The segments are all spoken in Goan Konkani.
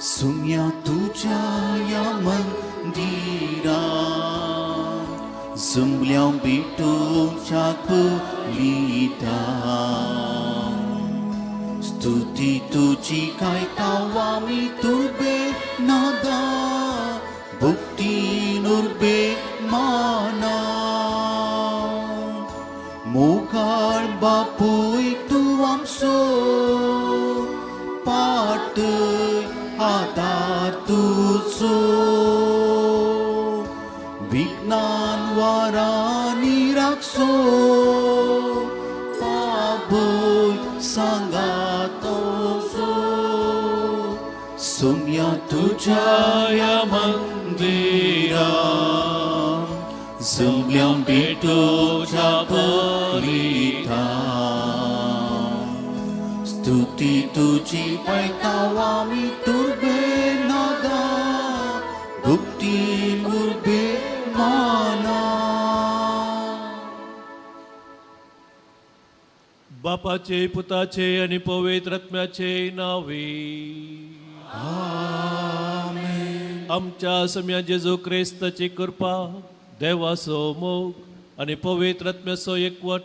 सुम्या तुज्या या मंदिरा जुमल्या बिटूच्या कुलिता स्तुती तुजी गायता आमी तुर्बे नादा भक्ती नुर्बे माना मुखार बापूय तूं आमचो पाट आदार तुजो विज्ञान वारांनी राखचो बापूय सांगातोसो सुम्या तुज्या या मंदिरा जुमल्या भेटोच्या पलिता स्तुती तुजी गायता आमी तुर्बे नादा भक्ती उर्बे माना. बापाचे, पुताचे आणि पवित्र आत्म्याचे नावे. आमच्या सम्या जेजू क्रिस्ताची कृपा, देवाचो मोग आणि पवित्र आत्म्याचो एकवट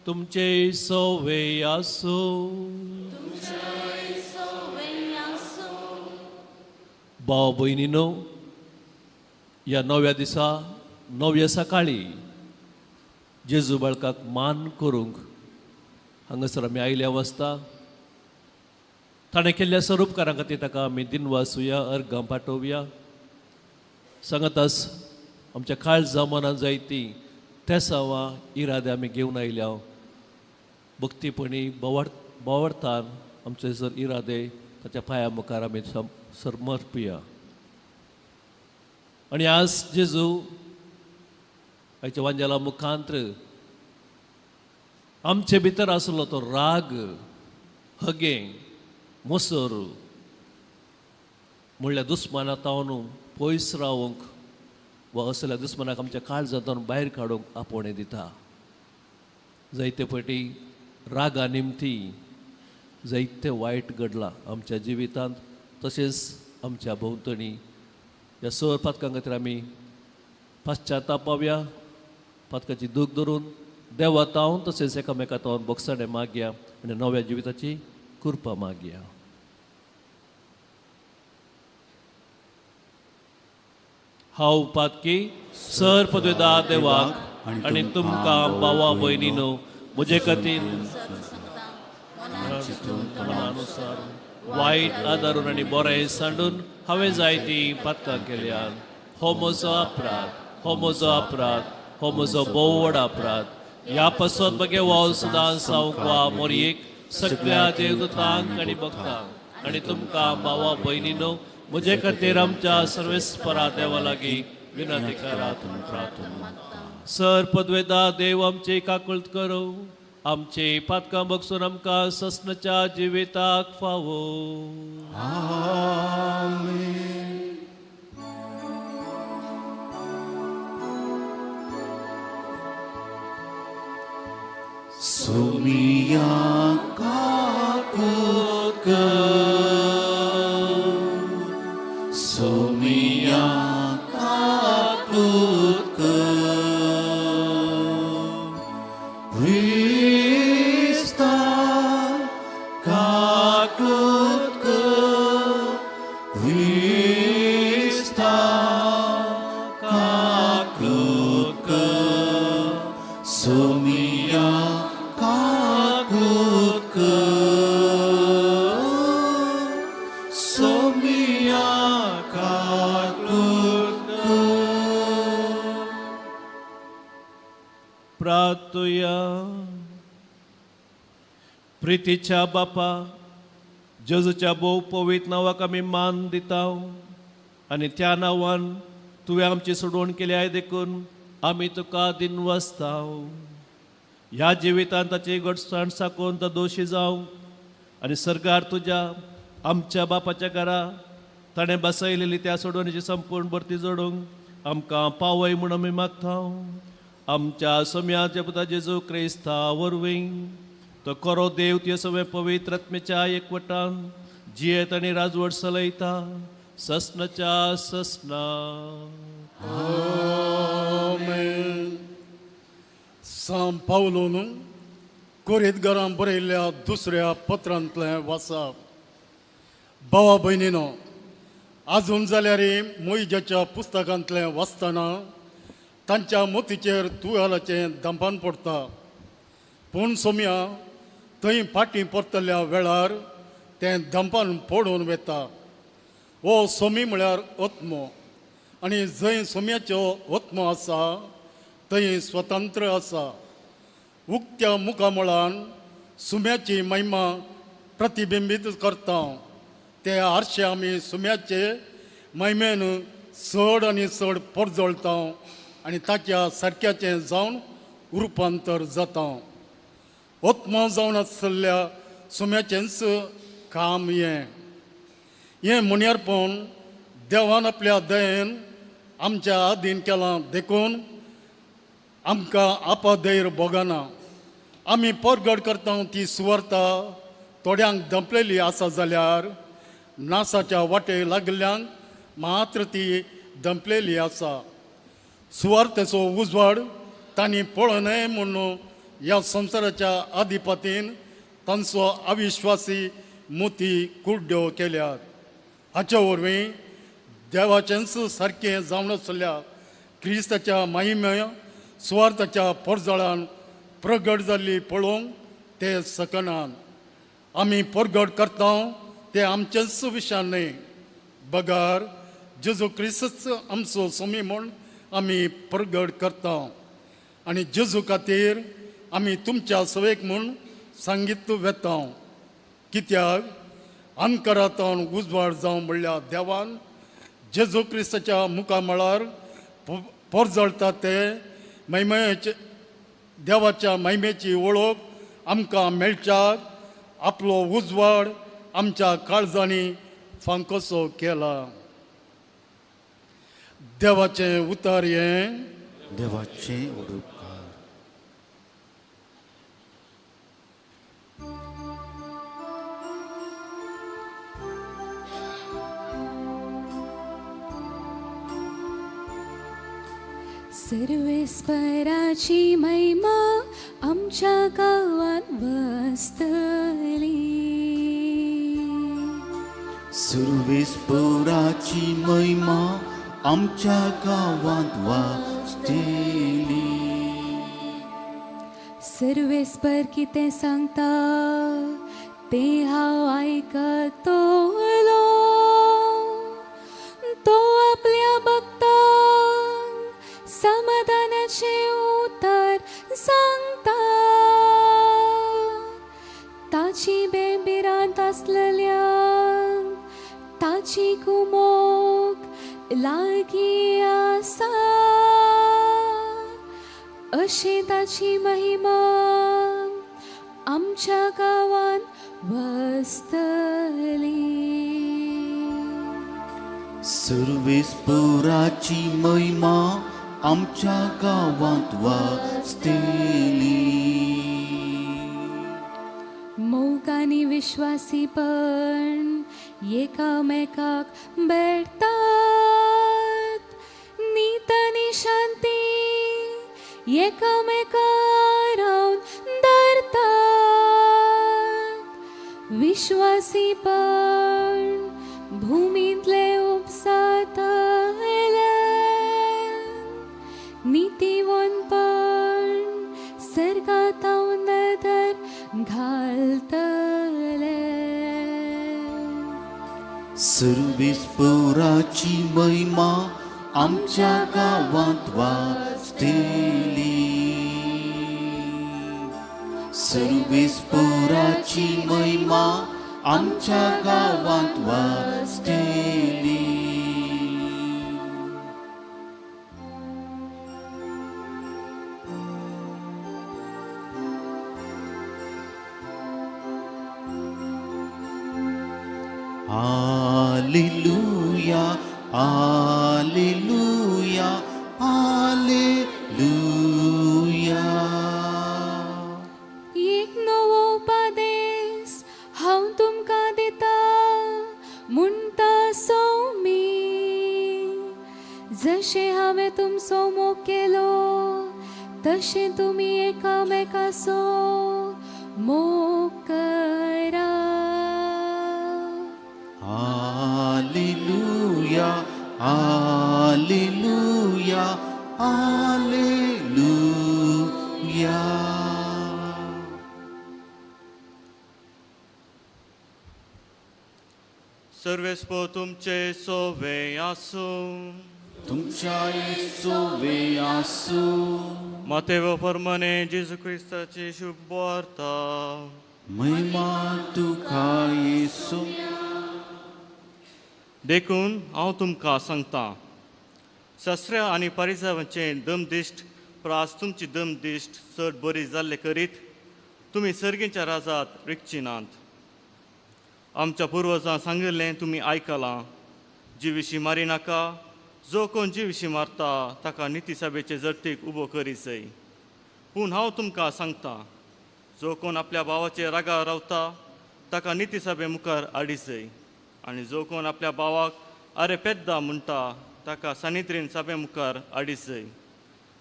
तुमचे सोवे आसो. भाव भयणीनो, ह्या नव्या दिसा नव्या सकाळी जेजू बाळकाक मान करूंक हांगासर आमी आयल्या वासता. ताणें केल्ल्या स्वरूपकारां खातीर ताका आमी दिनवासुया, अर्गां पाठोवया. सांगातास आमच्या काळजा मनां जायती तेसांवां इरादे आमी घेवन आयल्या. भक्तीपणी बोवार्थान आमचे जर इरादे ताच्या पांया मुखार आमी समर्पुया. आनी आज जेजू आयच्या वांजेला मुखांत्र आमचे भितर आसलो तो राग, हगें, मोसर म्हणल्यार दुस्माना तावन पयस रावंक वा असल्या दुस्मनाक आमच्या काळजांतून भायर काडूंक आपोवणें दिता. जायते फावटी रागा निमती जायते वायट घडलां आमच्या जिवितांत तशेंच आमच्या भोंवतणी. ह्या सर पातकां खातीर आमी पश्चातापावया. पातकाची दूख धरून देवा तावन तशेंच एकामेका तावन बोगसाणें मागया आनी नव्या जिविताची कृपा मागया. हांव पातकी सर पदवेदा देवाक आनी तुमकां भावा भयणीनो म्हजे खातीर मनानुसार वायट आदारून आनी बरें सांडून हांवें जायतीं पातकां केल्यान. हो म्हजो अपराध, हो म्हजो अपराध, हो म्हजो भोव व्हड अपराध. ह्या पासत बगे वाव सदां सावंक वा मोरयेक, सगळ्या देवदूतांक आनी भक्तांक आनी तुमकां भावा भयणीनो म्हजे खातीर आमच्या सर्वेस्परा देवा लागीं विनंती करात म्हूण प्रार्थना मागता. सर पदवेदा देव आमची काकुळट करूं, आमचे पातकां बगसून आमकां ससनाच्या जिविताक फावो. आमेन. सुमिया काकुत कर, सुमिया काकुत कर, क्रिस्ता काकुत कर, क्रिस्ता काकुत कर, सुमिया काकुत कर, सुमिया काकुत कर. प्रार्थुया. प्रितीच्या बापा, जेजूच्या भोव पवित्र नांवाक आमी मान दिता आनी त्या नांवान तुवें आमची सोडवण केली आहे देखून आमी तुका दिनवासता. ह्या जिवितांत ताची घटसाण साकून तो दोशी जावंक आनी सरकार तुज्या आमच्या बापाच्या घरा ताणें बसयलेली त्या सोडवणीची संपूर्ण भरती जोडूंक आमकां पावय म्हूण आमी मागता. आमच्या सोम्याच्या पुता जेजू क्रिस्ता वरवीं. तो करो देव तुजे सगळे पवित्र आत्मेच्या एकवटान जियेत आनी राजवट चलयता ससनाच्या ससना. आमेन. सां पावलोन कोरेतघरां बरयल्ल्या दुसऱ्या पत्रांतलें वाचप. भावा भयणीनो, आजून जाल्यार मोहिजाच्या पुस्तकांतलें वाचतना तांच्या मोतीचेर तुवालाचें दंपान पडटा. पूण सोम्या थंय फाटीं परतल्या वेळार तें दंपान पडून वता. हो सोमी म्हळ्यार आत्मो, आनी जंय सोम्याचो आत्मो आसा थंय स्वतंत्र आसा. उक्त्या मुखामळान सुम्याची महिमा प्रतिबिंबीत करता. ते आरशे आमी सुम्याचे महिमेन चड आनी चड परजळटा आनी ताच्या सारक्याचें जावन रुपांतर जाता. आत्मो जावन आसल्या सुम्याचेंच काम हें. हें म्हणयारपण देवान आपल्या दयेन आमच्या आदीन केलां, देखून आमकां आपाधैर भोगना. आमी परगट करता ती सुवार्ता थोड्यांक दंपलेली आसा जाल्यार नासाच्या वाटे लागिल्ल्यांक मात्र ती दंपलेली आसा. सुवार्थेचो उजवाड तांणी पळोवनय म्हूण ह्या संवसाराच्या आधिपतीन तांचो अविश्वासी मोती कुड्ड्यो केल्यात. हाचे वरवीं देवाचेंच सारकें जावन आसल्या क्रिस्ताच्या महिम्या सुवार्थाच्या परजळान प्रगट जाल्ली पळोवंक ते सकनात. आमी परगट करता ते आमचेंच विशय न्हय, बगर जेजू क्रिस्तच आमचो सोमी म्हूण आमी परगट करता. आनी जेजू खातीर आमी तुमच्या सवेक म्हूण सांगीत वेता. कित्याक अंकरांत उजवाड जावं म्हणल्या देवान जेजू क्रिस्ताच्या मुखामळार परजळटा ते महिमेचे देवाच्या महिमेची वळख आमकां मेळच्याक आपलो उजवाड आमच्या काळजांनी फांकोसो केला. देवाचें उतर हें. देवाचे उपकार. सर्वेस्पराची महिमा आमच्या गांवात वसतली. सुर्वेस्पराची महिमा आमच्या गांवांत वाजतली. सर्वेस्पर कितें सांगता तें हांव आयकतलो. तो आपल्या भक्तांक समाधानाचें उतर सांगता. ताची बेबिरांत आसलेल्यांक ताची कुमोक लागीं आसा. अशी ताची महिमा आमच्या गांवांत वसतली. सुर्वेस्पराची महिमा आमच्या गांवांत वाजतली. मोग आनी विश्वासीपण एकामेकाक भेटतात. नीत आनी शांती एकामेकार रावन धरतात. विश्वासीपण भुमींतले उपसातले. नितीवंतपण सर्गातावन नदर घालतले. सुर्वेस्पराची महिमा आमच्या गांवांत वाजतली. सुर्वेस्पराची महिमा आमच्या गांवांत वाजतली. Hallelujah, hallelujah, hallelujah. एक नवो उपादेस हांव तुमकां दिता. हांवें तुमचो मोग केलो तशें तुमी एकामेकाचो मोग करा. Hallelujah, hallelujah, hallelujah. सर्वेस्पो तुमचे सोवे आसूं. तुमच्या सोवे आसू. मातेव फर्माने जेजू क्रिस्ताची शुभवार्ता. महिमा तुका येसू. देखून हांव तुमकां सांगता, ससऱ्या आनी परिसावांचे दमदिश्ट प्रास तुमची दमदिश्ट चड बरी जाल्ले करीत तुमी सर्गीच्या राजात रिगची नात. आमच्या पुर्वजां सांगिल्लें तुमी आयकलां, जिविशी मारी नाका, जो कोण जिविशी मारता ताका निती सभेचे जडतीक उबो करी जाय. पूण हांव तुमकां सांगता, जो कोण आपल्या भावाचे रागार रावता ताका निती सभे मुखार हाडी जाय, आनी जो कोण आपल्या भावाक अरे पेद्दा म्हणटा ताका सानित्रीन सभे मुखार हाडी जाय,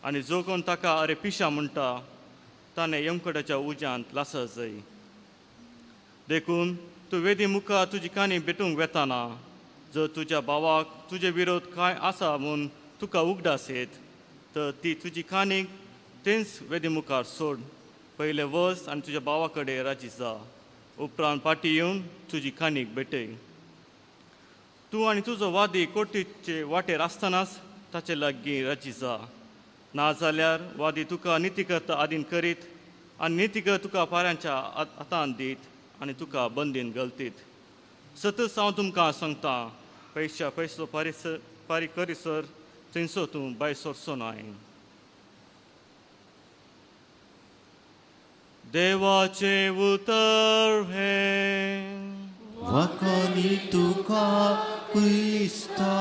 आनी जो कोण ताका अरे पिशा म्हणटा ताणें यमकटाच्या उज्यांत लासत जाय. देखून तूं वेदी मुखार तुजी काणी भेटूंक वेताना जर तुज्या भावाक तुजे विरोध कांय आसा म्हूण तुका उगडास येत तर ती तुजी काणीक तेंच वेदी मुखार सोड. पयलें वच आनी तुज्या भावा कडेन राजी जा, उपरांत फाटीं येवन तुजी काणीक भेटय. तूं आनी तुजो वादी कोर्टीचे वाटेर आसतनाच ताचे लागीं राजी जा, नाजाल्यार वादी तुका नितीकर्ता आदीन करीत आनी नितीकर तुका पाऱ्यांच्या हातान दीत आनी तुका बंदीन घालतीत. सतच हांव तुमकां सांगता, पयशा पयसो पारिसर पारी करीसर थंयसो तूं भायर सरचो नाय. देवाचें उतर हें. वाखाणी तुका क्रिस्ता.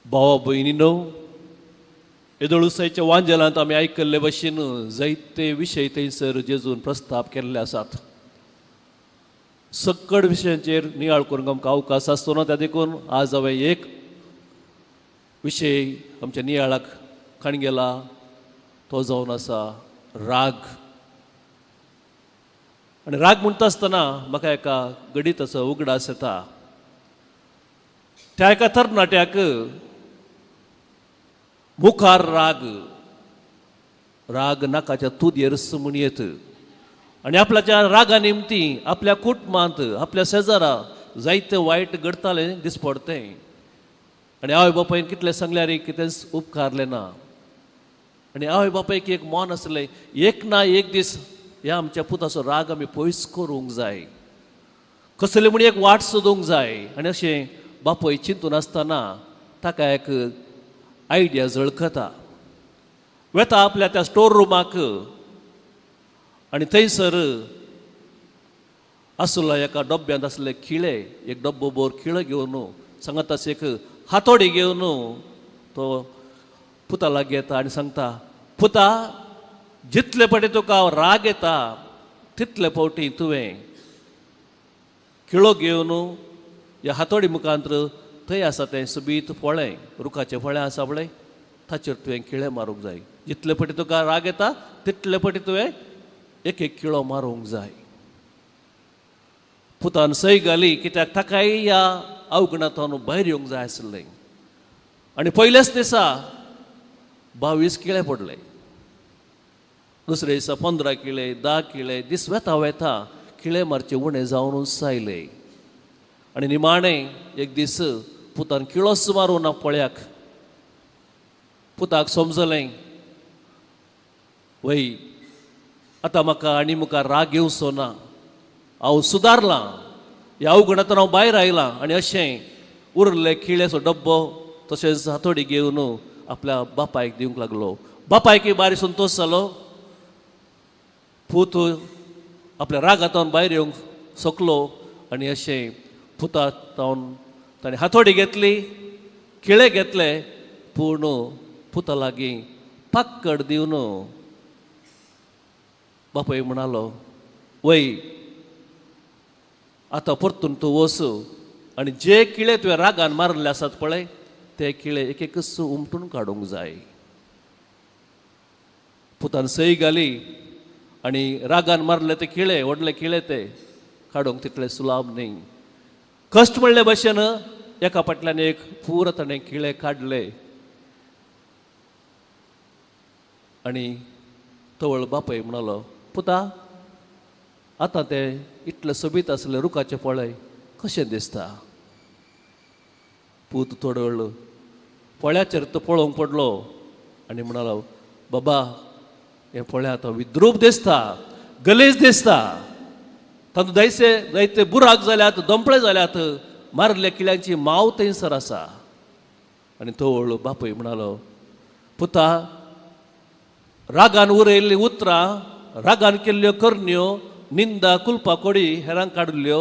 भावा भयणीनो, येदोळुसायच्या वांजेलांत आमी आयकल्ले भशेन जायते विशय थंयसर जेजून प्रस्ताप केल्ले आसात. सक्कड विशयांचेर नियाळ करूंक आमकां अवकाश आसचो ना, त्या देखून आज हांवें एक विशय आमच्या नियाळाक काणगेला, तो जावन आसा राग. आनी राग म्हणटा आसतना म्हाका एका गणिताचो उगडास येता. त्या एका तरणाट्याक मुखार राग राग नाकाच्या तुदयेर म्हूण येत आनी आपल्याच्या रागा निमती आपल्या कुटुंबांत आपल्या शेजारा जायते वायट घडतालें दिसपडतें. आनी आवय बापायन कितलें सांगल्यार कितेंच उपकारलें ना. आनी आवय बापायक एक मन आसलें, एक ना एक दीस ह्या आमच्या पुताचो राग आमी पयस करूंक जाय, कसले म्हूण एक वाट सोदूंक जाय. आनी अशें बापूय चिंतून आसतना ताका एक आयडिया झळकता. वेता आपल्या त्या स्टोर रुमाक आनी थंयसर आसलो एका डब्यांत आसले खिळे, एक डब्बो भर खिळे घेवन सांगता एक हातोडी घेवन तो पुता लागीं येता आनी सांगता, पुता, जितले फावटी तुका राग येता तितले फावटी तुवें खिळो घेवन ह्या हातोडी मुखांत थंय आसा तें सोबीत फळें, रुखाचें फळें आसा पळय, ताचेर तुवें खिळे मारूंक जाय. जितले फावटी तुका राग येता तितले फावटी तुवें एक एक खिळो मारूंक जाय. पुतान सय घाली, कित्याक ताकाय ह्या अवगुणांतून भायर येवंक जाय आसलें. आनी पयल्याच दिसा 22 खिळे पडले, दुसरे दिसा 15 खिळे, 10 खिळे, दीस वेता वेता खिळे मारचे उणें जावनूच आयले. आनी निमाणें एक दीस पुतान खिळोच मारूं ना पळ्याक. पुताक समजलें, वय आतां म्हाका आनी मुखार राग येवचो ना, हांव सुदारलां, ह्या अवगुणांतून हांव भायर आयलां. आनी अशें उरले खिळ्याचो डब्बो तशेंच हातोडी घेवन आपल्या बापायक दिवंक लागलो. बापायक बारी संतोश जालो, पूत आपल्या रागांतून भायर येवंक शकलो. आनी अशें पुता तावन ताणें हातोडी घेतली, खिळे घेतले, पूण पुता लागीं पाक्कड दिवन बापूय म्हणालो, वय आतां परतून तूं वच आनी जे किळे तुवें रागान मारिल्ले आसात पळय ते किळे एक एकच उमटून काडूंक जाय. पुतान सई घाली आनी रागान मारले ते किळे, व्हडले किळे ते काडूंक तितले सुलाभ न्ही. कश्ट म्हणले भशेन एका फाटल्यान एक पुरो ताणें किळे काडले आनी तवळ बापय म्हणालो, पुता आतां तें इतलें सोबीत आसलें रुखाचें पळय कशें दिसता. पूत थोडो वेळ पोळ्याचेर तो पळोवंक पडलो आनी म्हणालो, बाबा हें पळय आतां विद्रूप दिसता, गलेज दिसता, तातूंत जायते जायते बुराक जाल्यात, दोंपळे जाल्यात, मारिल्ल्या किळ्यांची माव थंयसर आसा. आनी तवळ बापूय म्हणालो, पुता रागान उरयल्लीं उतरां, रागान केल्ल्यो करण्यो, निंदा कुलपा कोडी हेरांक काडिल्ल्यो,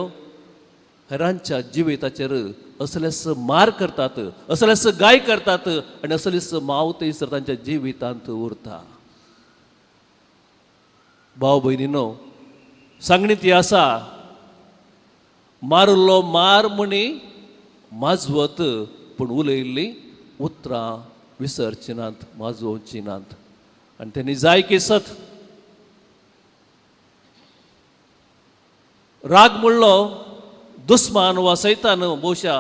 हेरांच्या जिविताचेर असलेच मार करतात, असलेच गाय करतात आनी असलीच माव थंयसर तांच्या जिवितांत उरता. भाव भयणीनो, सांगणी ती आसा, मारिल्लो मार म्हणी माजवत पूण उलयल्लीं उतरां विसरची नात, माजोवची नात. आनी तेणी जाय की सत. राग म्हणलो दुस्मान वा सैतान भोवशा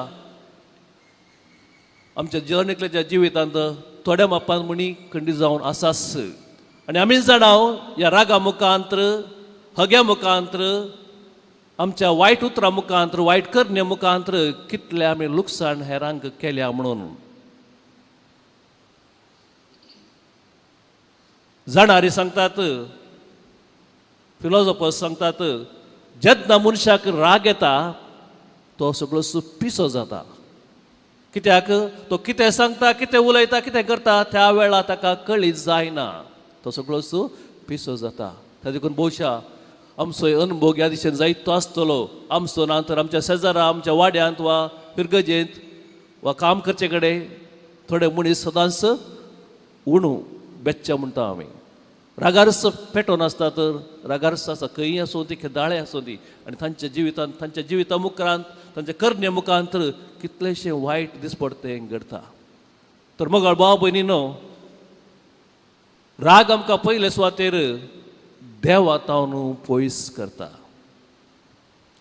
आमच्या जण एकल्याच्या जिवितांत थोड्या मापान म्हणी खंडीत जावन आसाच. आनी आमी जाणाव ह्या रागा मुखांत्र, हग्या मुखांत्र, आमच्या वायट उतरां मुखांत्र, वायट करण्या मुखांत्र कितलें आमी लुकसाण हेरांक केल्या म्हणून. जाणारी सांगतात, फिलॉसॉफर्स सांगतात, जेन्ना मनशाक राग येता तो सगळो पिसो जाता. कित्याक तो कितें सांगता, कितें उलयता, कितें करता त्या वेळार ताका कळीत जायना, तो सगळो पिसो जाता. त्या देखून भोवशा आमचो अनुभव ह्या दिशेन जायतो आसतलो. आमचो ना तर आमच्या शेजारा, आमच्या वाड्यांत वा फिरगजेंत वा काम करचे कडेन थोडे मनीस सदांच उणू बेच्चे म्हणटा आमी, रागारच पेटोवन आसता, तर रागारच आसा, खंयी आसूं ती, दाळे आसूं ती. आनी तांच्या जिवितांत, तांच्या जिविता मुखांत, तांच्या करणे मुखांत कितलेशें वायट दिसपडतें घडता. तर मगळ भाव भयणीनो, राग आमकां पयले सुवातेर देवा तावन पयस करता.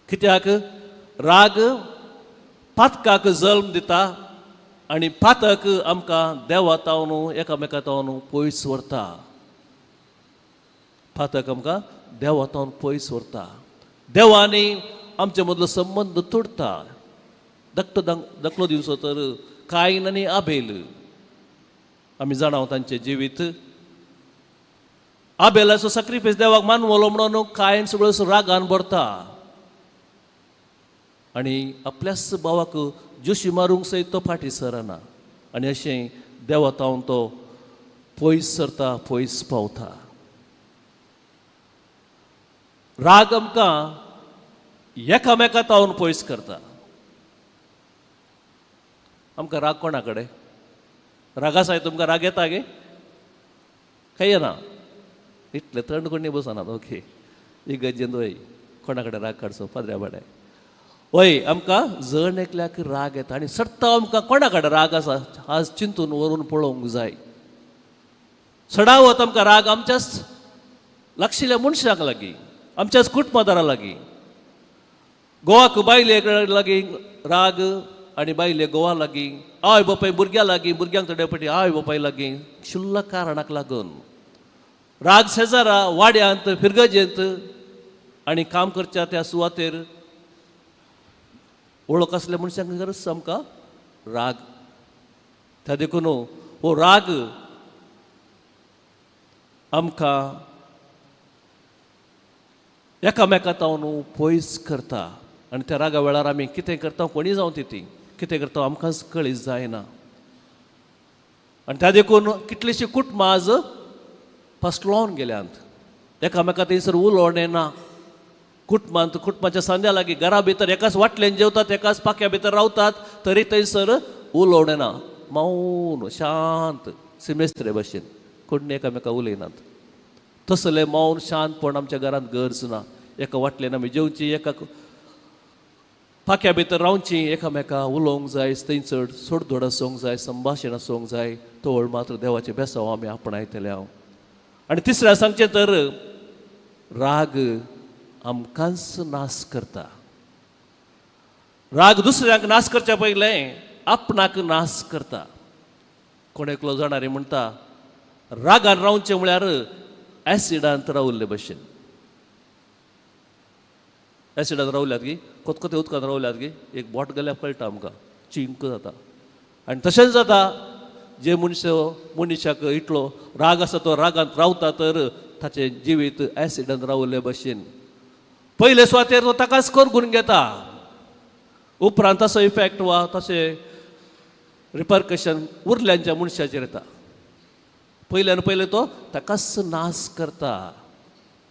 कित्याक राग पातकाक जल्म दिता आनी पातक आमकां देवा तावन एकामेका तावन पयस व्हरता. पातक आमकां देवा तावन पयस व्हरता. देवांनी आमचे मदलो संबंद तोडटा. धाकटो दाखलो दिवचो तर कायन आनी आबेल, आमी जाणाव तांचें जिवीत. आबेलाचो सॅक्रिफायस देवाक मानवलो म्हणून कायन सगळो रागान भरता आनी आपल्याच भावाक जोशी मारूंक सयत तो फाटीं सरना आनी अशें देवा तावन तो पयस सरता, पयस पावता. राग आमकां एकामेका तावन पयस करता. आमकां राग कोणा कडेन? राग आसा तुमकां? राग येता गे? खंय येना? इतले थंड कोणी बसनात. ओके, इगर्जेंत वय कोणा कडेन राग काडचो? पाद्र्या बाड्या वय आमकां जण एकल्याक राग येता आनी सट्टा आमकां कोणा कडेन राग आसा आज चिंतून व्हरून पळोवंक जाय. सडावत आमकां राग आमच्याच लागशिल्ल्या मनशांक लागीं, आमच्याच कुटुंबादारा लागीं. गोवाक बायले लागीं राग आनी बायले गोवा लागीं, आवय बापाय भुरग्यां लागीं, भुरग्यांक थोडे फावटी आवय बापाय लागीं, क्षुल्लक कारणाक लागून राग शेजारा, वाड्यांत, फिरगजेंत आनी काम करच्या त्या सुवातेर वळख आसल्या मनशांक गरज आमकां राग. त्या देखून हो राग आमकां एकामेका तावन पयस करता आनी त्या रागा वेळार आमी कितें करता कोणी जावं ती कितें करता आमकांच कळीत जायना. आनी त्या देखून कितलींशीं कुटुंबां आज फसलोवन गेल्यांत. एकामेका थंयसर उलोवणें ना. कुटुंबांत, कुटुंबाच्या सांद्या लागीं, घरा भितर एकाच वाटल्यान जेवतात, एकाच पाख्या भितर रावतात, तरी थंयसर उलोवणें ना. मौन शांत सिमेस्त्रे भशेन कोण एकामेका उलयनात. तसलें मौन शांतपण आमच्या घरांत गरज ना. एका वाटल्यान आमी जेवची, एका पाख्या भितर रावची एकामेका उलोवंक जाय, थंय चड सोडदोड आसूंक जाय, संभाशण आसूंक जाय. तोळ मात्र देवाचें बेसांव आमी आपणायतले हांव. आनी तिसरें सांगचें तर राग आमकांच नाश करता. राग दुसऱ्यांक नाश करच्या पयलें आपणाक नाश करता. कोण एकलो जाणारी म्हणटा, रागान रावचें म्हळ्यार एसिडांत रावल्ले भशेन. एसिडांत रावल्यात गी, कोतकोते उदकांत रावल्यात गी, एक बोट गेल्यार कळटा आमकां, चिंक जाता. आनी तशेंच जाता जे मनश मनशाक इतलो राग आसा तो रागांत रावता तर ताचें जिवीत एसिडांत रावल्ले भशेन. पयले सुवातेर तो ताकाच करगून घेता, उपरांत ताचो इफेक्ट वा तशें रिपरकशन उरल्यांच्या मनशाचेर येता. पयल्यान पयलें तो ताकाच नाश करता.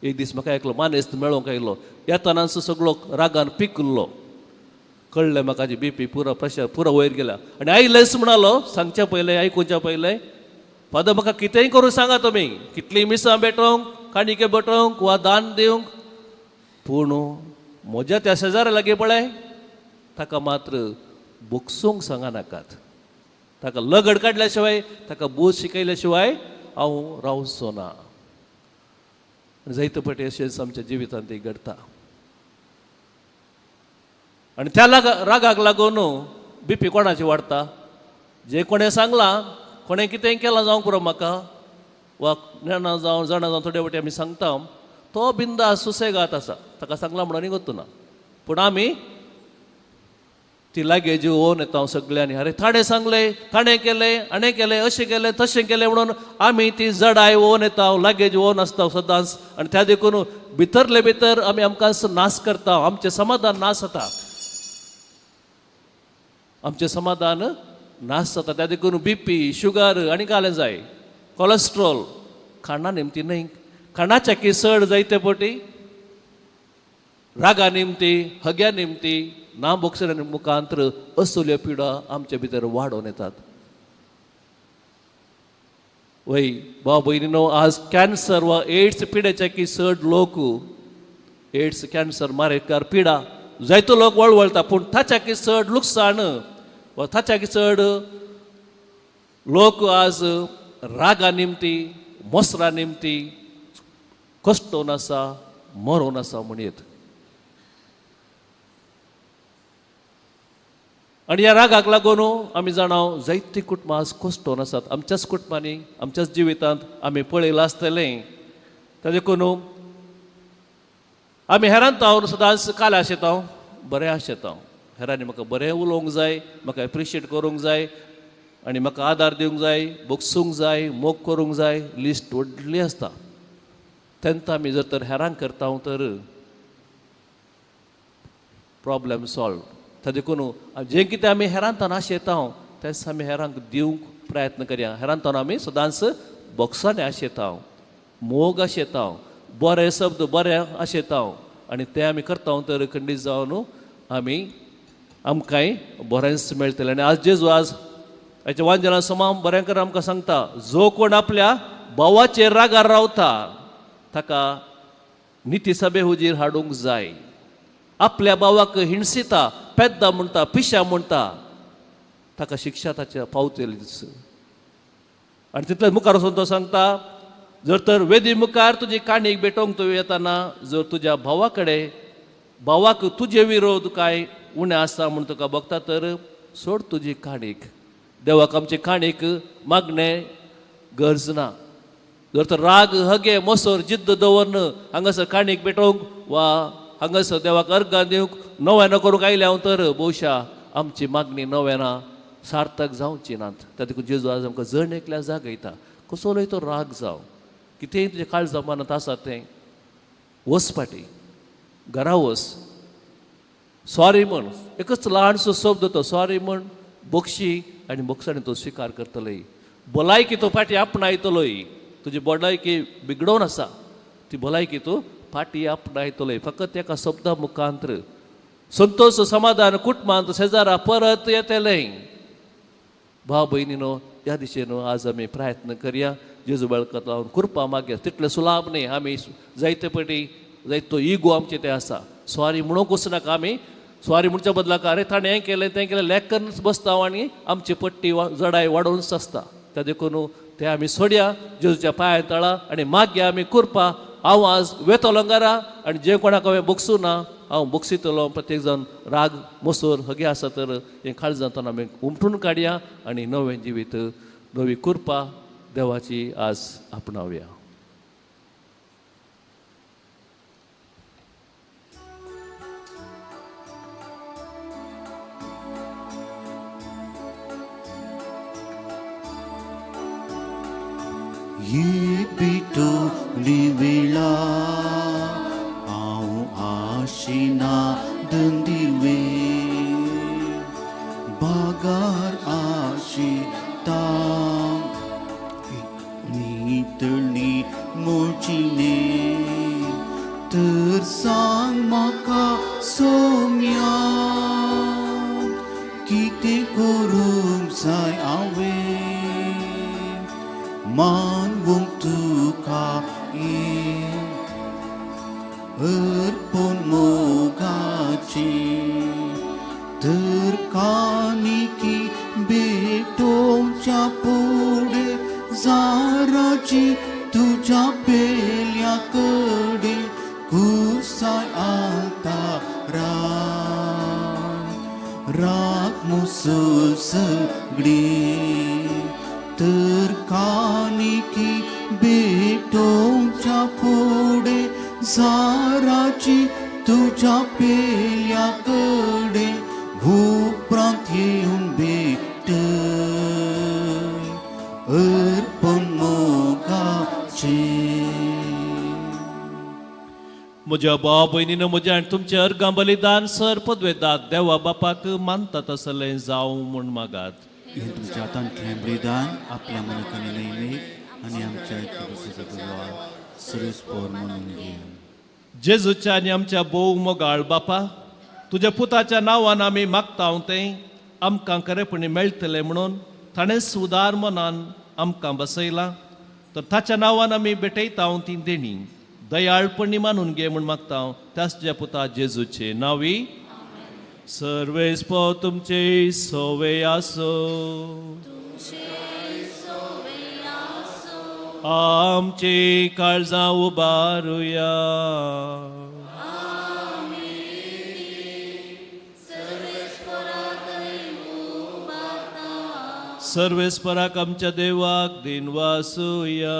एक दीस म्हाका एकलो मानेस्त मेळोंक आयलो, येतानाच सगळो रागान पिकल्लो. कळ्ळें म्हाका बी पी पुरो प्रेशर पुरो वयर गेला. आनी आयलेंच म्हणालो, सांगच्या पयलें आयकुच्या पयलें, फादर म्हाका कितेंय करूं सांगा तुमी, कितलीं मिसां भेटोवंक, काणिके भेटोवंक वा दान दिवंक, पूण म्हज्या त्या शेजाऱ्या लागीं पळय ताका मात्र बोगसूंक सांगा नाकात. ताका लगड काडल्या शिवाय, ताका बोध शिकयल्या शिवाय हांव रावचो ना. आनी जायते पटी अशेंच आमच्या जिवितांत ती घडटा. आनी त्या रागाक लागून बी पी कोणाची वाडटा? जे कोणें सांगलां, कोणें कितें केलां जावं पुरो म्हाका वा नेणा जावं जाणा जावं, थोडे फावटी आमी सांगता तो बिंदास सुसेगात आसा, ताका सांगलां म्हणून वतना. पूण आमी ती लागेज ओन येता सगळ्यांनी, अरे ताणें सांगलें, ताणें केलें, हाणें केलें, अशें केलें, तशें केलें म्हणून आमी ती जडाय ओन येता, लागेज ओन आसता सदांच. आनी त्या देखून भितरले भितर आमी आमकां नाश करता, आमचें समाधान नाश जाता, आमचें समाधान नाश जाता. त्या देखून बी पी, शुगर आनी घालें जाय, कोलेस्ट्रॉल, खाणा निमती न्हय, खाणाच्या की चड जायते पटी रागा निमती, हग्या निमती, ना बोक्सर मुखांतर असल्यो पिडा आमचे भितर वाडोवन येतात. वय भाव भयणीनो, आज कॅन्सर वा एड्स पिडेच्या की चड लोक, एड्स कॅन्सर मारेकार पिडा जायतो लोक वळवळटा, पूण ताच्या की चड लुकसाण वा ताच्या की चड लोक आज रागा निमती, मोसरा निमती कश्टोन आसा, मरोन आसा म्हणयेत. आनी ह्या रागाक लागून आमी जाणा जायतीं कुटुंबां आज कश्टोन आसात. आमच्याच कुटुंबांनी, आमच्याच जिवितांत आमी पळयलां आसतलें. त्या देखून आमी हेरांत हांव सदांच काल आशेता, बरें आशेता, हेरांनी म्हाका बरें उलोवंक जाय, म्हाका एप्रिशिएट करूंक जाय आनी म्हाका आदार दिवंक जाय, बोगसूंक जाय, मोग करूंक जाय. लिस्ट व्हडली आसता. तेन्ना आमी जर तर हेरांक करता तर प्रॉब्लम सॉल्व. त्या देखून जें कितें आमी हेरांतान आशेता तेंच आमी हेरांक दिवंक प्रयत्न करया. हेरांतान आमी सदांच बोक्सांनी आशेता, मोग आशेता, बरे शब्द बरे आशेता आनी तें आमी करता तर खंडीत जावन आमी आमकांय बरेंच मेळटलें. आनी आज जेजू आज हाच्या वांजेला समा बरें कर आमकां सांगता, जो कोण आपल्या भावाचेर रागार रावता ताका निती सभे हुजीर हाडूंक जाय. आपल्या भावाक हिणसिता, पेद्दा म्हणटा, पिश्या म्हणटा, ताका शिक्षा ताच्या पावतलीच. आनी तितले मुखार वचून तो सांगता, जर तर वेदी मुखार तुजी काणीक भेटोवंक तूं येताना जर तुज्या भावा कडेन, भावाक तुजे विरोध कांय उणें आसा म्हूण तुका भोगता तर सोड तुजी काणीक. देवाक आमची काणीक मागणें गरज ना. जर तर राग, हगे, मोसोर, जिद्द दवरन हांगासर काणीक पेटोवंक वा हांगासर देवाक अर्गां दिवंक नव्यान करूंक आयल्या हांव तर भोवशा आमची मागणी नव्याना सार्थक जावची नात. त्या देखून जेजू आज आमकां जण एकल्या जागयता, कसलोय तो राग जावं, कितेंय तुजें काळजा मनांत आसा तें वच फाटी घरा वच, सॉरी म्हण, एकच ल्हानसो शब्द तो सॉरी म्हण, बक्षी आनी बक्षांनी तो स्विकार करतलोय. भलायकी तो फाटी आपणायतलोय. तुजी भलायकी बिगडोवन आसा ती भलायकी तूं फाटी आपणायतलोय फकत एका शब्दा मुखांत्र. संतोश, समाधान कुटुंबांत, शेजारा परत येतलें. भाव भयणीनो, ह्या दिशेन आज आमी प्रयत्न करया. जेजू बळकत लावन कृपा मागया. तितलें सुलाभ न्ही. आमी जायते पटी जायतो इगो आमचे ते आसा. सॉरी म्हणूंक वचनाका आमी. सॉरी म्हणच्या बदलाक अरे ताणें हें केलें तें केलें लेख करून बसता आनी आमची पट्टी जडाय वाडोवनच आसता. त्या देखून ते आमी सोडया जेजूच्या पांया तळा आनी मागया आमी कुरपा. हांव आज वेतलो घरा आनी जे कोणाक हांवें बोगसूं ना हांव बोगसितलो. प्रत्येक जाण राग मोसोर हगे आसा तर हें काळजांतल्यान आमी उमटून काडया आनी नवें जिवीत नवी कुरपा देवाची आज आपणावया. ही पिटोली वेळा हांव आशिना दंदिवे बागार आशिता नितळणी मोचिने तर सांग म्हाका सोम्या कितें करूंक जाय हांवें मानवूंक तुका अर्पण मोगाची तर कानिकी भेटोवच्या फुडें जाराची तुज्या पेल्या कडेन कुसाय आतारा राग मुसो सगळी तर कानिकी भेटोवच्या फुडें जाराची तुज्या पेल्या कडेन उपरांत येवन भेट अर्पण मोगाचें. म्हज्या भाव भयणीन म्हज्या आनी तुमचें अर्गां बलिदान सर पदवेदात देवा बापाक मानता तसलें जावं म्हूण मागात. हें तुमच्या हातांतलें बलिदान आपल्या मनाकानी नेहमी आनी आमच्या सुरेश पोर म्हणून घे. जेजूच्या आनी आमच्या भोव मोगाळ बापा, तुज्या पुताच्या नांवान आमी मागता तें आमकां खरेपणी मेळटलें म्हणून ताणेंच उदार मनान आमकां बसयलां. तर ताच्या नांवान आमी भेटयता ती देणी दयाळपणी मानून घे म्हूण मागता त्याच तुज्या पुता जेजूचे नांवी. सर्वेस पो तुमचे सोवे आसो. आमची काळजां उबारुया. सर्वेस्पराक आमच्या देवाक दिनवासुया.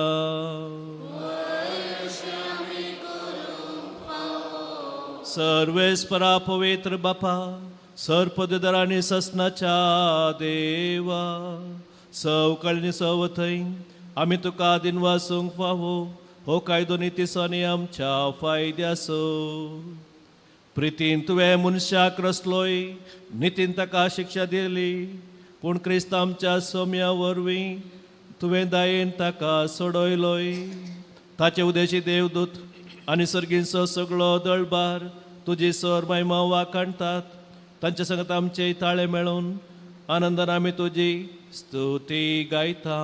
सर्वेस्परा पवित्र बापा, सर्पदर आनी ससनाच्या देवा, सवकळणी सव थंय आमी तुका दिनवासूंक फावो. हो कायदो नितीसांनी आमच्या फायद्यासो. प्रितीन तुवें मनशाक रसलोय, नितीन ताका शिक्षा दिली, पूण क्रिस्त आमच्या सोम्या वरवीं तुवें दायेन ताका सोडयलोय. ताचे उदेशी देवदूत आनी सर्गींचो सगळो दळबार तुजी सर महिमा वाखाणतात. तांच्या संगत आमचे ताळे मेळून आनंदान आमी तुजी स्तुती गायता.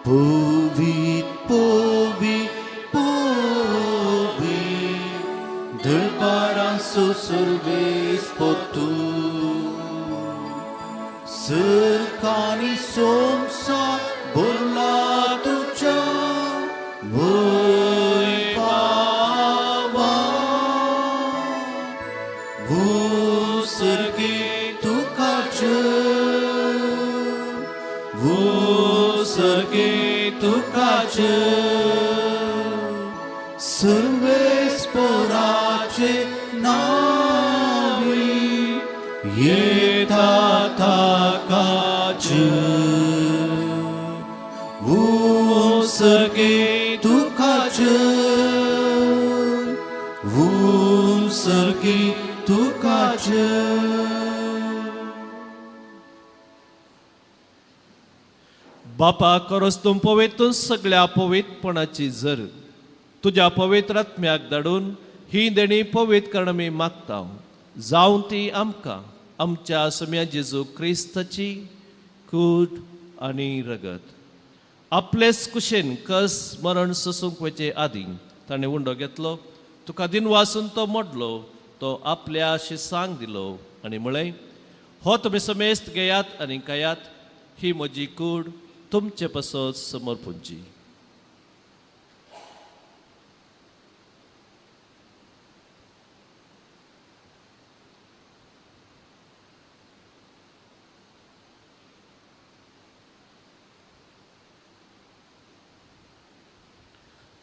पवित पवित पवित दरबारांचो सर्वेस पोतू सरकारी सोमसा बोला तुझ्या वय पावा सर्गे तुकाच सर्गे तुकाच सर्वेस पोराचे नावी येता ताकाच सर्गे तुकाच सर्गे तुकाच. बापा खरोच तूं पवित्र सगळ्या पवित्रपणाची जर तुज्या पवित्र आत्म्याक धाडून ही देणी पवित्र करण आमी मागता. जावं ती आमकां आमच्या सम्या जेजू क्रिस्ताची कूड आनी रगत. आपलेच कुशेन कस मरण सोसूंक वचचे आदीं ताणें उंडो घेतलो, तुका दिन वासून तो मोडलो, तो आपल्या शिसांक दिलो आनी म्हळें, हो तुमी समेस्त घेयात आनी खायात, ही म्हजी कूड तुमचे पासत समर्पूंची.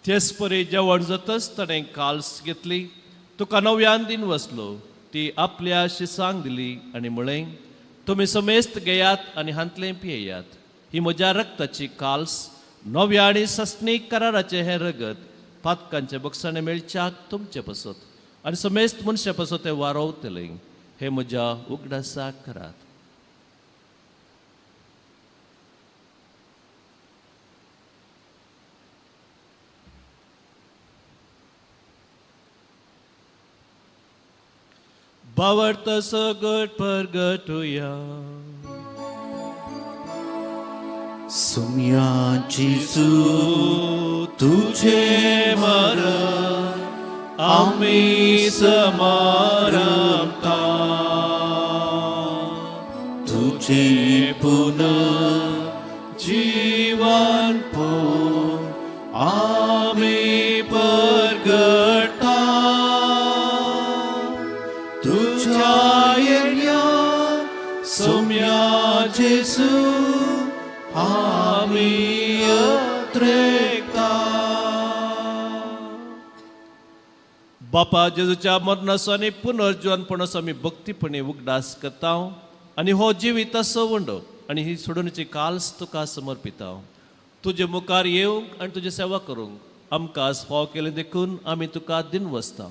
तेच परी जेवण जातच ताणें काल्स घेतली, तुका नव्यान दिन वसलो, ती आपल्या शिसांक दिली आनी म्हळें, तुमी समेस्त घेयात आनी हांतलें पियेयात, ही म्हज्या रक्ताची काल्स, नव्या आनी सस्नीक कराराचें हें रगत पातकांचे बक्षाणें मेळच्याक तुमचे पसत आनी समेस्त मनशां पसत तें वारोवतलें, हें म्हज्या उगडासाक करात. बावडत सगट परगटुया. सुम्या जेजू तुझे मरण आमी समारंभता, तुझे पुनः जीवन पो आमी परगटा, तुझ्या येण्या सोम्या जेसू आमी अत्रेकता. बापा जेजूच्या मरणाचो आनी पुनर्जीवनपणाचो आमी भक्तीपणी उगडास करता आनी हो जिविताचो वंडो आनी ही सोडोवण्याची काल्स तुका समर्पिता. तुजे मुखार येवंक आनी तुजी सेवा करूंक आमकां आज फाव केलें देखून आमी तुका दिनवसता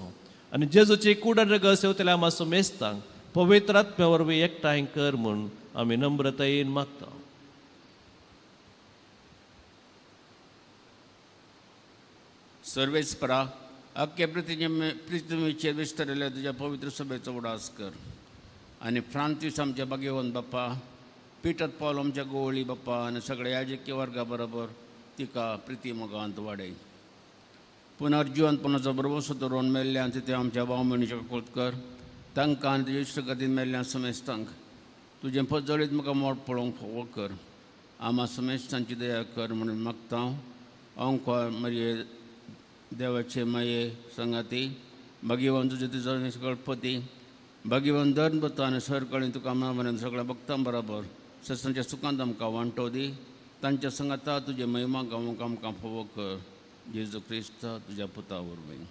आनी जेजूची कूड आनी रगत सेवतल्या आमा समेस्तांक पवित्र आत्म्या वरवीं एकठांय कर म्हूण आमी नम्रतायेन मागता. सर्वेस्परा अख्खे पृथ्वीचेर विस्तारिल्ल्या तुज्या पवित्र सभेचो उडास कर आनी फ्रांसीस आमच्या बागेवन बाप्पा, पिटर पावल आमच्या गोवळी बाप्पा आनी सगळ्या याजकीय वर्गा बरोबर तिका प्रिती मोगांत वाडय. पुनर्जिवनपणाचो भरवंसो दवरून मेल्ल्यान ते आमच्या भाव भयणीच्या कोत कर, तांकां आनी तुज्या इश्टगतीन मेल्ल्या समेस्तांक तुजें पजळीत म्हाका मोड पळोवंक फावो कर. आमा समेस्तांची दया कर म्हणून मागता. अंकोर मरये देवाचे माये संगाती भाग्यवान तुजे तुजो गणपती भाग्यवान धर्म आनी सरकळी तुका म्हणून सगळ्या भक्तां बरोबर सत्संगच्या सुखांत आमकां वांटो दी. तांच्या संगाता तुजे महिमा गावंक आमकां फावो कर. जेजू क्रिस्त तुज्या पुता वरवीं.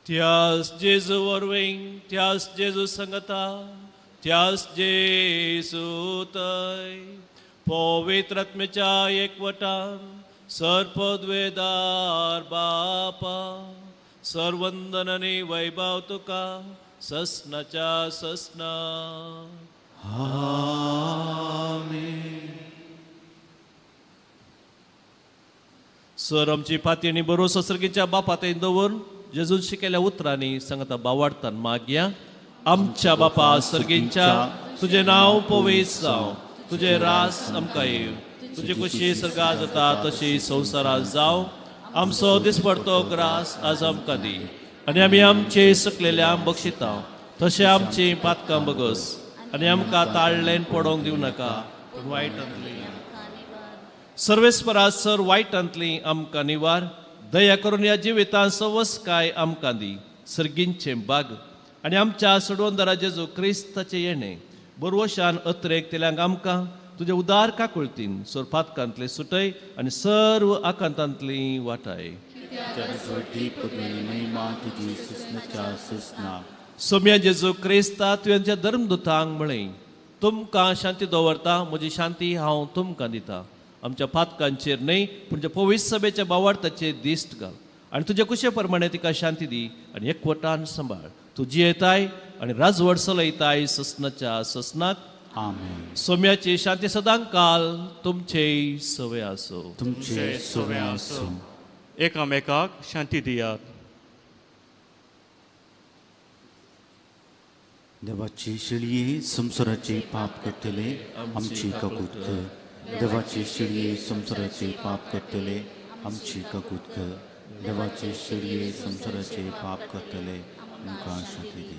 त्यास जेजू वरवीं, त्यास जेजू संगता, त्यास जेजू तय पवित्र आत्म्याच्या एकवटान सर्पद्वेदार बापा सर्वंदन आनी वैभव तुका ससनाच्या ससना. आमेन. सर आमची फाती आनी बरो सर्गीच्या बापा थंय दवरून जेजून शिकयल्या उतरांनी सांगता बावाडतान मागया. आमच्या बापा सर्गींच्या, तुजें नांव पवित्र जावं, तुजें रास आमकां येवं, तुजी खुशी सर्गा जाता तशी संवसारात जावं. आमचो दिसपडतो ग्रास आज आमकां दी आनी आमी आमचे सकलेल्या बक्षिता तशें आमची पातकां बगस आनी आमकां ताळलेन पडोवंक दिवं नाका, पूण वायटांतली सर्वेस्परा सर वायटांतली आमकां निवार. दया करून ह्या जिवितांत सवसकाय आमकां दी, सर्गींचें बाग आनी आमच्या सोडवंदरा जेजू क्रिस्ताचें येणें बरवशान अत्रेक तेल्यांक आमकां तुजे उदार काकुळतीन सोरपातकांतले सुटय आनी सर्व आकांतांतली वाटाय. सोम्या जेजू क्रिस्ता तुवें धर्मदुतांक म्हळें, तुमकां शांती दवरता, म्हजी शांती हांव तुमकां दिता. आमच्या पातकांचेर न्हय पूण तुज्या पवित्र सभेच्या बावार्थाचेर दिश्ट घाल आनी तुज्या कुशे प्रमाणे तिका शांती दी आनी एकवटान सांबाळ. तूं जियेताय आनी राजवट चलयताय ससनाच्या ससनाक. आमेन. सोम्याची शांती सदां काल तुमचे सवे आसो. तुमचे सवे आसूं. एकामेकाक शांती दियात. देवाची शिळये संवसाराचे पाप करतले आमची काकूत कर. देवाची शिळये संवसाराचे पाप करतले आमची काकूत कर. देवाची शिळये संवसाराचे पाप करतले आमकां शांती दी.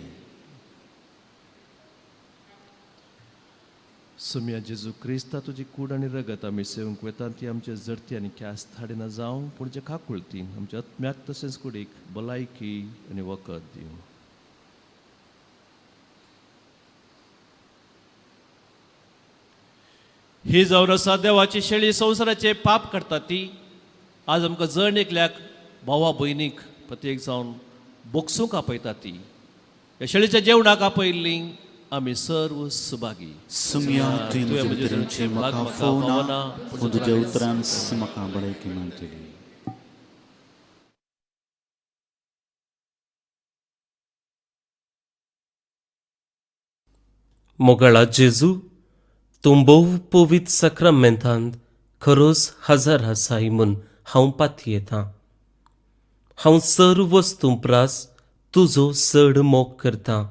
सोम्या जेजू क्रिस्ता तुजी कूड आनी रगत आमी सेवंक वेता ती आमचे जरती आनी ख्यास्त हाडिना जावं, पूण जे काकुळती आमच्या आत्म्याक तशेंच कुडीक भलायकी आनी वखद दिवं. ही जावन आसा देवाची शेळी संवसाराचे पाप काडटा ती आज आमकां जण एकल्याक भावा भयणीक प्रत्येक जावन बोगसूंक आपयता ती. ह्या शेळीच्या जेवणाक आपयल्ली आमी सर्व सुभागी. सुम्या तुवें म्हज्या भितरचें म्हाका फोवना, पूण तुज्या उतरान म्हाका भलायकी मेळटली. मोगाळा जेजू, तूं भोव पवित्र साक्रामेंतांत खरोच हजर आसाय म्हूण हांव पातयेतां. हांव सर्व वस्तूं प्रास तुजो चड मोग करतां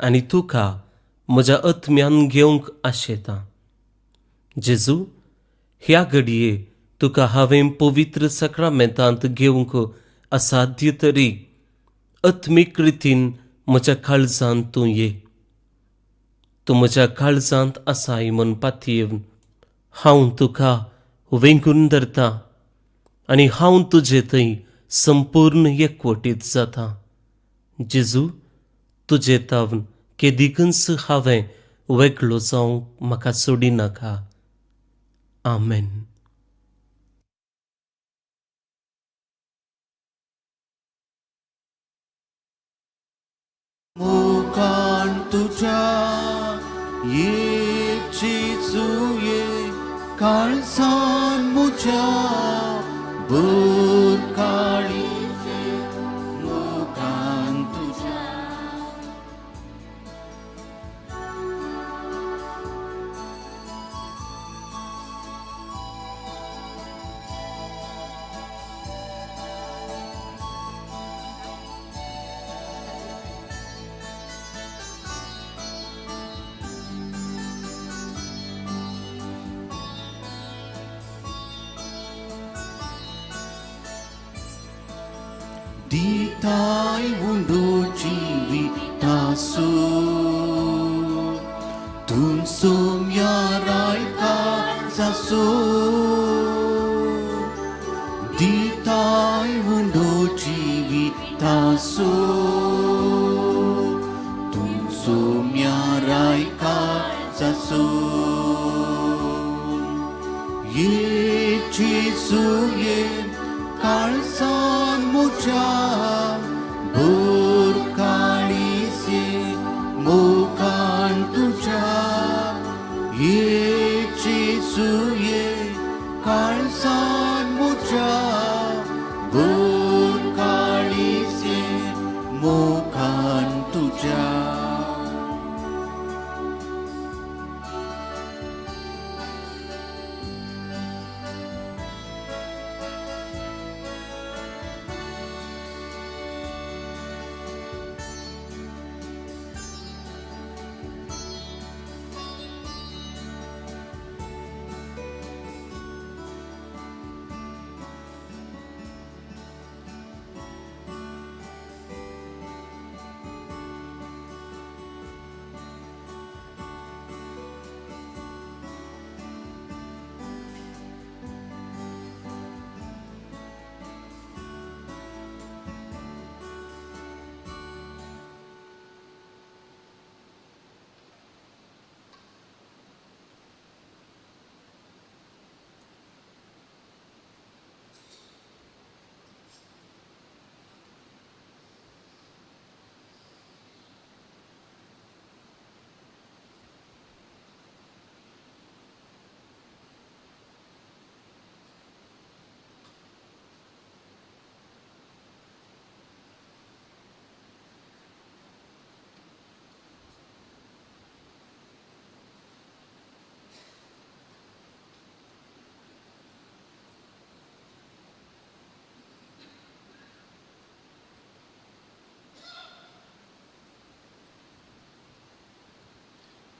आनी तुका म्हज्या आत्म्यान घेवंक आशेतां. जेजू, ह्या घडये तुका हांवें पवित्र साक्रामेंतांत घेवंक असाध्य तरी आत्मीक रितीन म्हज्या काळजांत तूं ये. तूं म्हज्या काळजांत आसाय म्हूण पातयेवन हांव तुका वेंगून धरतां आनी हांव तुजे थंय संपूर्ण एकवटीत जाता. जेजू, तुजे तावन केदिकूच हांवें वेगळो जावंक म्हाका सोडिनाका. आमेन. मुखान तुज्या येची चुये काळसान म्हज्या बुरकाळी मुखान तुज्या. दिताय उंडो जिवितासो तूं सोम्या रायका जासो. दिताय उंडो जिवितासो तूं सोम्या रायका जासो. ये जेजू ये काळसान म्हज्या बुरकाळीसे मुखान तुज्या. ये जेजू ये काळसान म्हज्या बुरकाळीसे मुखान तुज्या.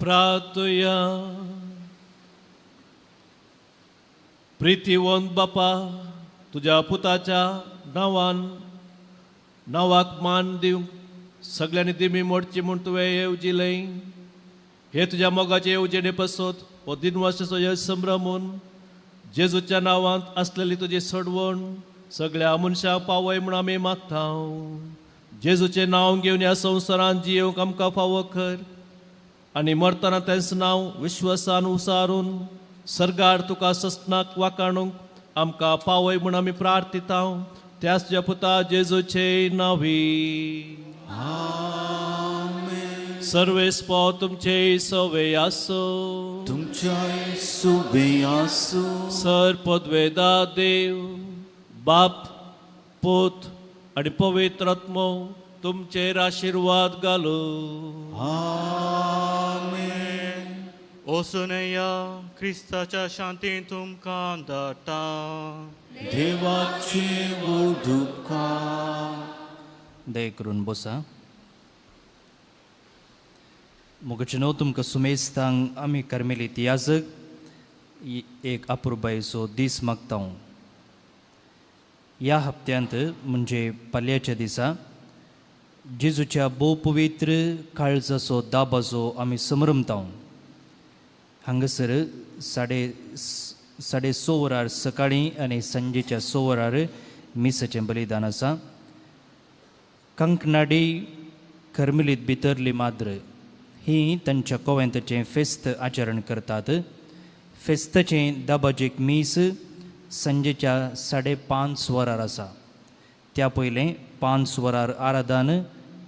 प्रार्थुया. प्रितीवंत बापा, तुज्या पुताच्या नांवान नांवाक मान दिवंक सगल्यांनी दिमी मोडची म्हूण तुवें येवजिलें. हे तुज्या मोगाचे येवजणे पसत हो दिनवासाचो यश संभ्रमून जेजूच्या नांवांत आसलेली तुजी सोडवण सगळ्या मनशांक पावय म्हूण आमी मागता. जेजूचें नांव घेवन ह्या संवसारांत जियेवंक आमकां फावो कर आनी मरतना तेंच नांव विश्वासान उसारून सर्गार तुका सस्नाक वाकाणूंक आमकां पावय म्हूण आमी प्रार्थिता, त्याच तुज्या पुता जेजूचे नांवी. सर्वेस्पो तुमचे सवे आसो. तुमच्या सुबे आसूं. सर पदवेदा देव बाप, पूत आनी पवित्र आत्मो तुमचेर आशिर्वाद घालू. आमेन. ओसुनया क्रिस्ताच्या शांतीन तुमकां धाडटा. देवाचे वोडुपकार. दया करून बसा. मोगाचे तुमकां सुमेस्तांक आमी कार्मेलीत याजक एक अपुरबायेचो दीस मागता. ह्या हप्त्यांत म्हणजे पाल्याच्या दिसा जेजूच्या भोव पवित्र काळजाचो दाबाजो आमी समरमता. हांगासर 6:30 वरार सकाळीं आनी सांजेच्या 6 वरार मिसाचें बलिदान आसा. कंकनाडी कर्मेलीत भितरली माद्र ही तांच्या कोवेंताचें फेस्त आचरण करतात. फेस्ताचें दाबाजेक मीस सांजेच्या 5:30 वरार आसा. त्या पयलें 5 वरार आराधन,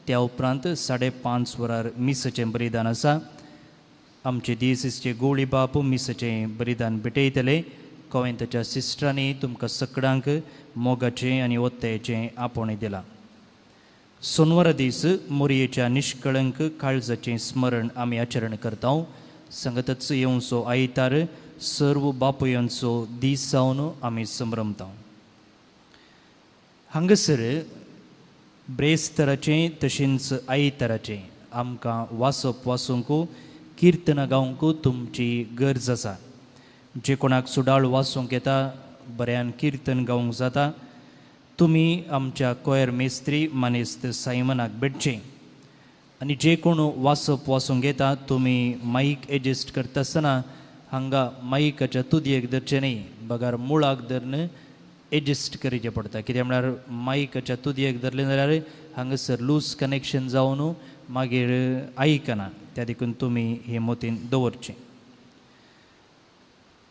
त्या उपरांत 5:30 वरार मिसाचें बलिदान आसा. आमचे दियसीसचे गोळी बाप मिसाचें बलिदान भेटयतले. कोवेंताच्या सिस्टरांनी तुमकां सगळ्यांक मोगाचें आनी ओत्तायेचें आपोवणें दिलां. सोनवारा दीस मोरयेच्या निष्कळंक काळजाचें स्मरण आमी आचरण करता. संगतच येवचो आयतार सर्व बापूयांचो दीस जावन आमी संभ्रमता. हांगासर ब्रेस्तराचें तशेंच आयताराचें आमकां वाचप वाचूंक, किर्तनां गावंक तुमची गरज आसा. जे कोणाक सुडाळ वाचूंक येता, बऱ्यान किर्तन गावंक जाता, तुमी आमच्या कोयर मेस्त्री मानेस्त सायमनाक भेटचें. आनी जे कोण वाचप वाचूंक येता, तुमी मायक एडजस्ट करता आसतना हांगा मायकाच्या तुदयेक धरचें न्ही, बगार मुळाक धरून एडजस्ट करचें पडटा. कित्याक म्हळ्यार मायकाच्या तुदयेक धरलें जाल्यार हांगासर लूज कनेक्शन जावन मागीर आयकना. त्या देखून तुमी हे मोतीन दवरचें.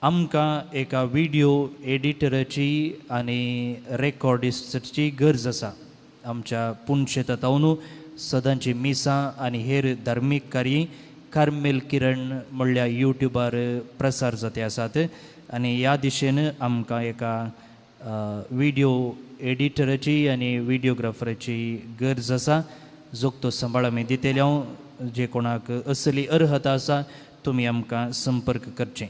आमकां एका विडियो एडिटराची आनी रेकॉर्डिस्टाची गरज आसा. आमच्या पुणशेतावन सदांची मिसां आनी हेर धार्मीक कार्य कार्मेल किरण म्हणल्यार युट्युबार प्रसार जाते आसात आनी ह्या दिशेन आमकां एका विडियो एडिटराची आनी विडियोग्राफराची गरज आसा. जोगतो सांबाळ आमी दितले हांव. जे कोणाक असली अर्हता आसा, तुमी आमकां संपर्क करचें.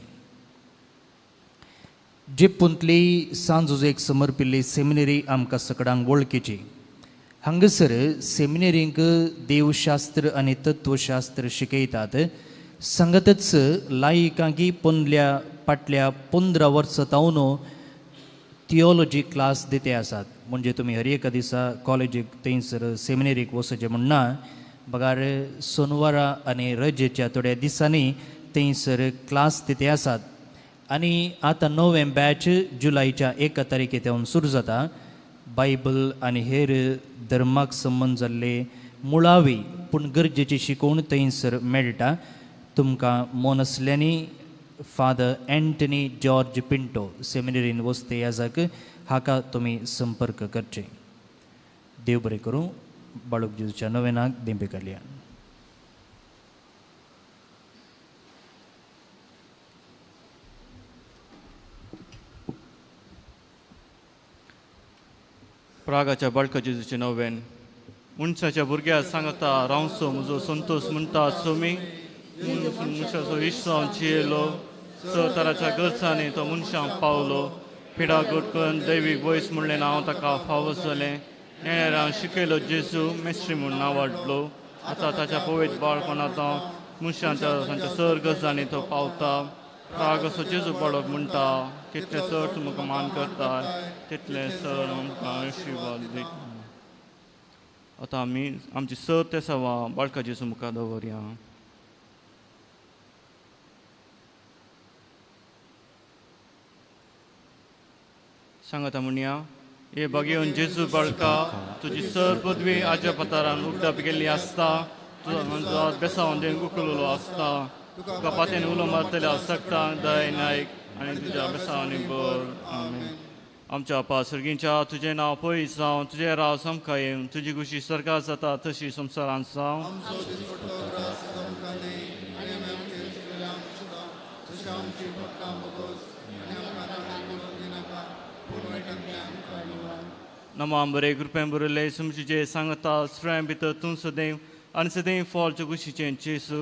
जेप्पूंतली सांजुजेक समर्पिल्ली सेमिनरी आमकां सगळ्यांक वळखीची. हांगासर सेमिनरींक देवशास्त्र आनी तत्वशास्त्र शिकयतात. सांगतच लायिकांकी पोंदल्या फाटल्या 15 वर्सां तावन थियोलॉजी क्लास दिते आसात. म्हणजे तुमी हर एका दिसा कॉलेजीक थंयसर सेमिनरीक वचचें म्हण ना, बगार सोनवारा आनी रजेच्या थोड्या दिसांनी थंयसर क्लास दिते आसात. आनी आतां नवें बॅच जुलयच्या 1 तारखे तेवन सुरू जाता. बायबल आनी हेर धर्माक संबंद जाल्ले मुळावी पूण गरजेची शिकवण थंयसर मेळटा. तुमकां मन आसल्यांनी फादर एंटनी जॉर्ज पिंटो, सेमिनरीन वस्ते याजक, हाका तुमी संपर्क करचे. देव बरें करूं. बाळूक जेजूच्या नवेनाक देंपे घालया. प्रागाच्या बाळका जेजूचे नवेन. मनशाच्या भुरग्या सांगता रावसो म्हजो संतोष म्हणटा सोमी. मनशाचो विश्वास जियेलो, स तराच्या गरजांनी तो मनशांक पावलो. पिडा करून दैवीक वयस म्हणलें नांव ताका फावो जालें. नेणारान शिकयलो जेजू, मेस्त्री म्हूण नांव वाडलो. आतां ताच्या पवित्र बाळपणांत हांव मनशांच्या तांच्या सर गजांनी तो पावता. राग असो जेजू बाळक म्हणटा, तितलें चड तुमकां मान करता तितलें चड आमकां आशिर्वाद दिता. आतां आमी आमची सर ते सवा बाळका जेजू मुखार दवरया. सांगाता म्हणया, हे बागेवन जेजू बाळका, तुजी सर पदवी आज्या पतारान उगडाप केल्ली आसता. तुजो म्हजो बेसावन देन उकललो आसता. तुका पात्यान उलो मारतल्या सगटां दय नायक आनी तुज्या बेसावनी बर. आमेन. आमच्या आपा सर्गींच्या, तुजें नांव पयस जावं, तुजें राव सामकां येवं, तुजी खुशी सरकार जाता तशी संवसारांत जावं. नमो बरे कृपेन बरयले तुमचे जे सांगता स्फ्रां भितर तूं सदैव आनी सदैव फॉलच्या खुशीचें जेसू.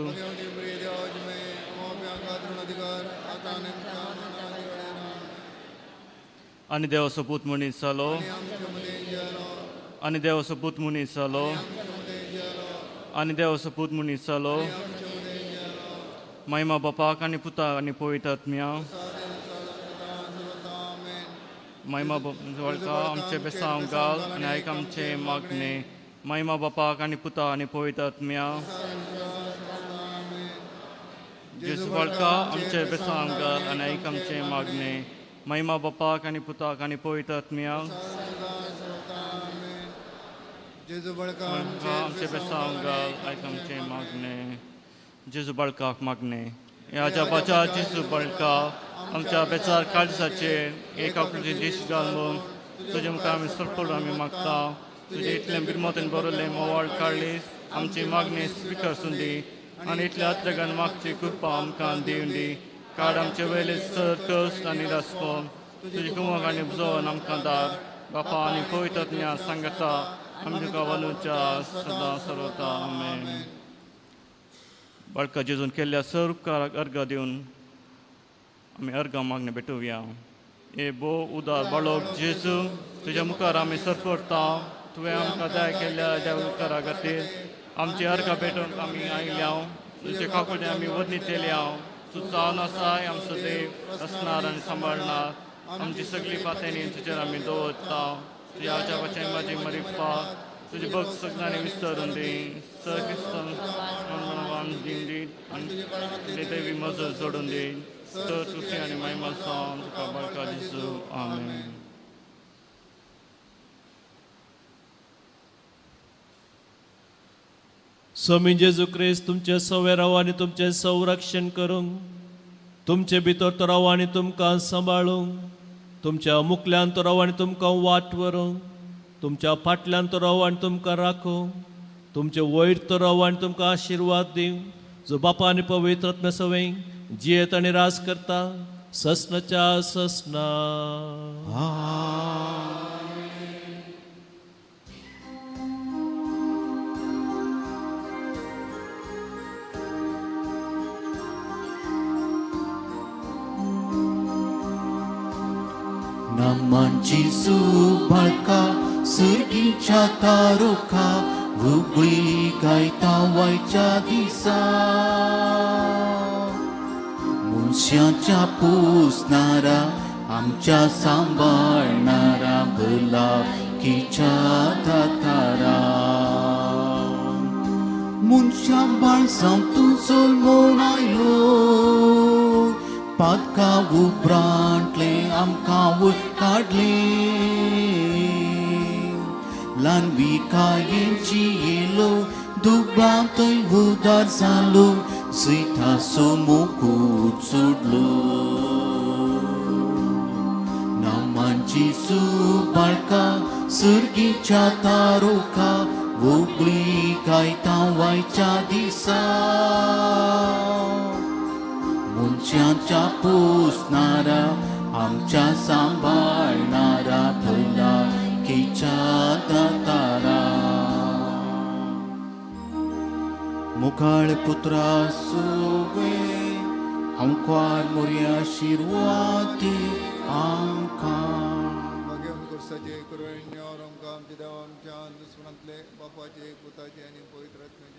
आनी देवाचो पूत मनीस जालो, आनी देवाचो पूत मनीस जालो, आनी देवाचो पूत मनीस जालो. महिमा बापाक आनी पुताक आनी पवित्र आत्म्या. महिमा बाळका आमचे बेसांव घाल आनी आयक आमचे मागणे. महिमा बापाक आनी पुताक आनी पवित्र आत्म्या. जेजू बाळका आमचे बेसांव घाल आनी आयक आमचे मागणे. महिमा बापाक आनी पुताक आनी पवित्र आत्म्या. जेजू बळका आमचे बेसांव घाल आयक आमचे मागणे. जेजू बाळकाक मागणे. ह्या जपाच्या जेजू बाळका आमच्या बेचार काळजाचेर एक आपली देश घाल म्हूण तुजे मुखार आमी सरपळ आमी मागता. तुजे इतलें बिरमतेन बरयल्लें मोवाळ काडलीस आमची मागणी स्विकार सुंदी आनी इतल्या अत्रेगान मागची कृपा आमकां दिवन दी. काड आमचे वयले सर कश्ट आनी रासपण तुजी कुमक आनी बुजोवन आमकां दार बापा आनी पवित्र आत्म्या सांगता आमी तुका वलुच्या सदां सर्वता. आमेन. बाळका जेजून केल्ल्या सर उपकाराक अर्घ दिवन आमी अर्घ मागणें भेटोवया. हे भोव उदार बाळक जेजू, तुज्या मुखार आमी सरपडटा. तुवें आमकां दया केल्ल्या देव उपकारा खातीर आमची अर्घ भेटोवंक आमी आयल्या. तुजे काकुळटे आमी वर्णितल्या. तूं जावन आसाय आमचो देव, असणार आनी सांबाळणार. आमची सगळी पात्यांनी तुजेर आमी दवरता. तुज्या आजाबाचे म्हाजी मरिफा तुजी भक्त सगळ्यांनी विस्तारून दी. सर क्रिस्तान दिवन दी आनी देवी मजत जोडून दी. सर तुसी आनी महिमा सावन तुका बाळका जेजू. आमेन. स्वामी जेजू क्रिस्त तुमचे सवे राव आनी तुमचें संरक्षण करूंक, तुमचे भितर तो राव आनी तुमकां सांबाळूंक, तुमच्या मुखल्यान तो राव आनी तुमकां वाट व्हरूंक, तुमच्या फाटल्यान तो राव आनी तुमकां राखूंक, तुमचे वयर तो राव आनी तुमकां आशिर्वाद दिवं, जो बापा आनी पवित्र आत्म्या सवय जियेत आनी राज करता ससनाच्या ससना. नामांची सुबाळका सुर्गीच्या तारुखा उगळी गायता वायच्या दिसा. मनशाच्या पुसणारा आमच्या सांबाळणारा भलाकीच्या दातारा. मनशां बाळसांव तूं जल्मून आयलो, पातका उपरांतले आमकां काडले. ल्हान विकायेची येलो दुबाव थंय उदार जालो, जैताचो मुकूट सोडलो. नामांची सुबाळका सुर्गीच्या तारुखा वोगळी गायता वायच्या दिसा. मनशाच्या पोसणारा आमच्या सांबाळणारा भलाकीच्या दातारा. मुखाळ पुत्रा सुवे आमकार मोरया आशिर्वाद आमकां. भाग्यवंत कुर्साचे कुरवण्य आमकां आमच्या देवा आमच्या दुस्मनांतले बापाचे पुताचे आनी पवित्र आत्म्याचे.